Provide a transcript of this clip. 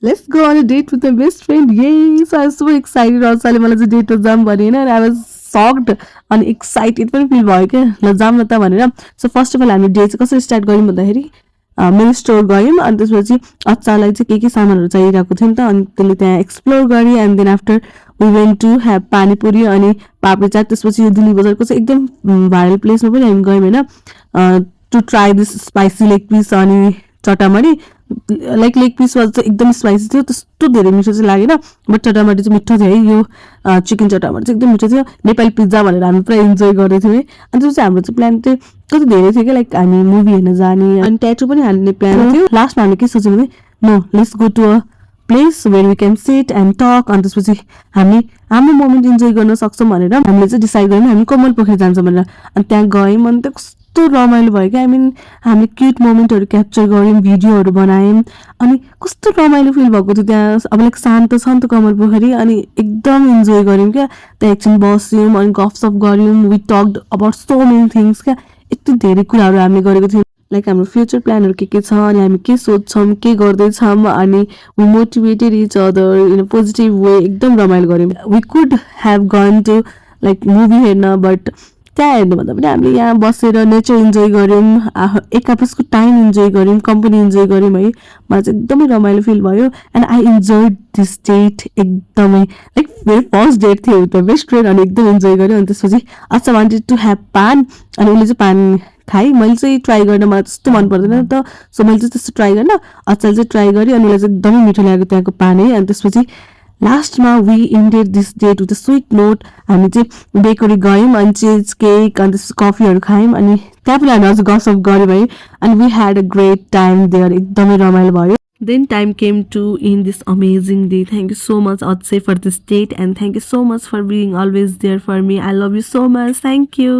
Let's go on a date with my best friend. Yay! So I was so excited also अहिले मलाई चाहिँ डेटमा जाऊँ भने होइन आई वाज सक्ड अनि एक्साइटेड पनि फिल भयो क्या ल जाऊँ न त भनेर सो फर्स्ट अफ अल हामी डे चाहिँ कसरी स्टार्ट गऱ्यौँ भन्दाखेरि मेन स्टोर गयौँ अनि त्यसपछि अच्चालाई चाहिँ के सामानहरू चाहिरहेको थियो नि त अनि त्यसले त्यहाँ एक्सप्लोर गरेँ and then after we went to have panipuri अनि पापडी चाट त्यसपछि यो दिल्ली बजारको चाहिँ एकदम भाइरल प्लेसमा पनि हामी गयौँ होइन to try this spicy leg piece अनि चटामरी लाइक लेग पिस चाहिँ एकदम स्पाइसी थियो त्यस्तो धेरै मिठो चाहिँ लागेन बट चटामरी चाहिँ मिठो थियो है यो चिकन चटामरी चाहिँ एकदम मिठो थियो नेपाली पिज्जा भनेर हामी पुरा इन्जोय गर्दै थियौँ है अनि त्यसपछि हाम्रो चाहिँ प्लान चाहिँ कति धेरै थियो क्या लाइक हामी मुभी हेर्न जाने अनि ट्याटु पनि हाल्ने प्लान थियो लास्टमा हामीले के सोच्यौँ भने no let's go to a place where we can sit and talk अनि त्यसपछि हामी हाम्रो मोमेन्ट इन्जोय गर्न सक्छौँ भनेर हामीले चाहिँ डिसाइड गऱ्यौँ हामी कमल पोखरी जान्छौँ भनेर अनि त्यहाँ गयौँ अनि त्यो कस्तो रमाइलो भयो क्या आई मिन हामीले क्युट मोमेन्टहरू क्याप्चर गऱ्यौँ भिडियोहरू बनायौँ अनि कस्तो रमाइलो फिल भएको थियो त्यहाँ अब लाइक शान्त छ नि त कमल पोखरी अनि एकदम इन्जोय गऱ्यौँ क्या त्यहाँ एकछिन बस्यौँ अनि गफसफ गऱ्यौँ we talked about so many things क्या यति धेरै कुराहरू हामीले गरेको थियौँ लाइक हाम्रो फ्युचर प्लानहरू के छ अनि हामी के सोध्छौँ के गर्दैछौँ अनि we motivated each other in a positive way एकदम रमाइलो गऱ्यौँ we could have gone to like movie हेर्न बट त्यहाँ हेर्नुभन्दा पनि हामीले यहाँ बसेर नेचर इन्जोय गऱ्यौँ एक आपसको टाइम इन्जोय गऱ्यौँ कम्पनी इन्जोय गऱ्यौँ है मलाई चाहिँ एकदमै रमाइलो फिल भयो and I enjoy this date एकदमै लाइक मेरो फर्स्ट डेट थियो विथ बेस्ट फ्रेन्ड अनि एकदम इन्जोय गऱ्यो अनि त्यसपछि अच्छा वान्टेड टु ह्याभ पान अनि उसले चाहिँ पान खाएँ मैले चाहिँ ट्राई गर्न मलाई त्यस्तो मन पर्दैन त सो मैले चाहिँ त्यस्तो ट्राई गर्न अचार चाहिँ ट्राई गरेँ अनि उसलाई चाहिँ एकदमै मिठो लाग्यो त्यहाँको पानी अनि त्यसपछि लास्टमा we ended this date with a sweet note हामी चाहिँ बेकरी गयौँ अनि चिज केक अनि त्यस कफीहरू खायौँ अनि त्यहाँ पनि हामी अझ गसफ गऱ्यौँ है अनि we had a great time there एकदमै रमाइलो भयो Then time came to end this amazing day. Thank you so much, Atshay, for this date, and thank you so much for being always there for me. I love you so much. Thank you.